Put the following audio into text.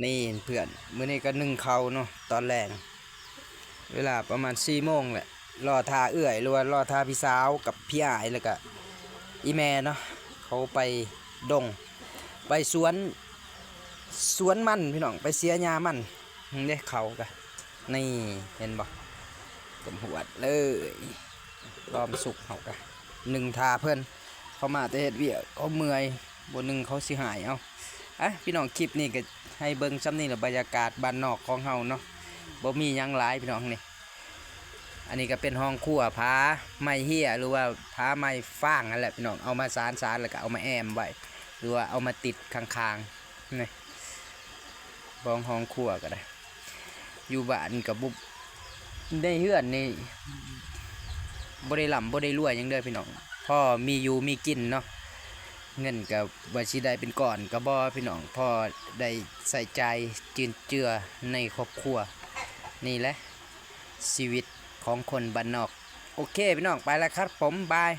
ນີ້ເພື່ອນ ມື້ນີ້ກໍໜຶ້ງເຂົ້າເນາະ ຕອນແລງ ເວລາປະມານສີ່ໂມງແຫຼະ ລໍຖ້າເອື້ອຍ ຫຼືວ່າລໍຖ້າພີ່ສາວກັບພີ່ອ້າຍ ແລ້ວກະອີ່ແມ່ເນາະ ເຂົາໄປດົງ ໄປສວນ ສວນມັນພີ່ນ້ອງ ໄປເສຍຫຍ້າມັນ. ເດ້ ເຂົ້າກະ ນີ້ ເຫັນບໍ່ ກວມຫວດເລີຍ ພ້ອມສຸກ ເຮົາກະໜຶ້ງຖ້າເພິ່ນ ເຂົາມາແຕ່ເຮັດວຽກ ເຂົາເມື່ອຍ ບໍ່ໜຶ້ງເຂົາຊິຫາຍເອົາ. ອ່ະ ພີ່ນ້ອງ ຄລິບນີ້ກໍໃຫ້ເບິ່ງສ່ຳນີ້ລະ ບັນຍາກາດບ້ານນອກຂອງເຮົາເນາະ ບໍ່ມີຫຍັງຫຼາຍພີ່ນ້ອງ. ນີ້ ອັນນີ້ກໍເປັນຫ້ອງຄົວ ຜ້າໄມ້ເຮຍ ຫຼືວ່າຜ້າໄມ້ຟາງຫັ້ນແຫຼະພີ່ນ້ອງ ເອົາມາສານໆ ແລ້ວກໍເອົາມາແອ້ມໄວ້ ຫຼືວ່າເອົາມາຕິດຂ້າງໆ ນີ້ ບອງຫ້ອງຄົວກໍໄດ້. ຢູ່ບ້ານກໍບໍ່ ໃນເຮືອນນີ້ບໍ່ໄດ້ລ່ຳບໍ່ໄດ້ລວຍຫຍັງເດີພີ່ນ້ອງ ພໍມີຢູ່ມີກິນເນາະ. ເງິນກໍວ່າຊິໄດ້ເປັນກ້ອນກໍບໍ່ພີ່ນ້ອງ ພໍໄດ້ໃຊ້ຈ່າຍຈຸນເຈືອໃນຄອບຄົວ. ນີ້ແຫຼະຊີວິດຂອງຄົນບ້ານນອກ. ໂອເຄພີ່ນ້ອງ ໄປແລ້ວຄັບຜົມ ບາຍ.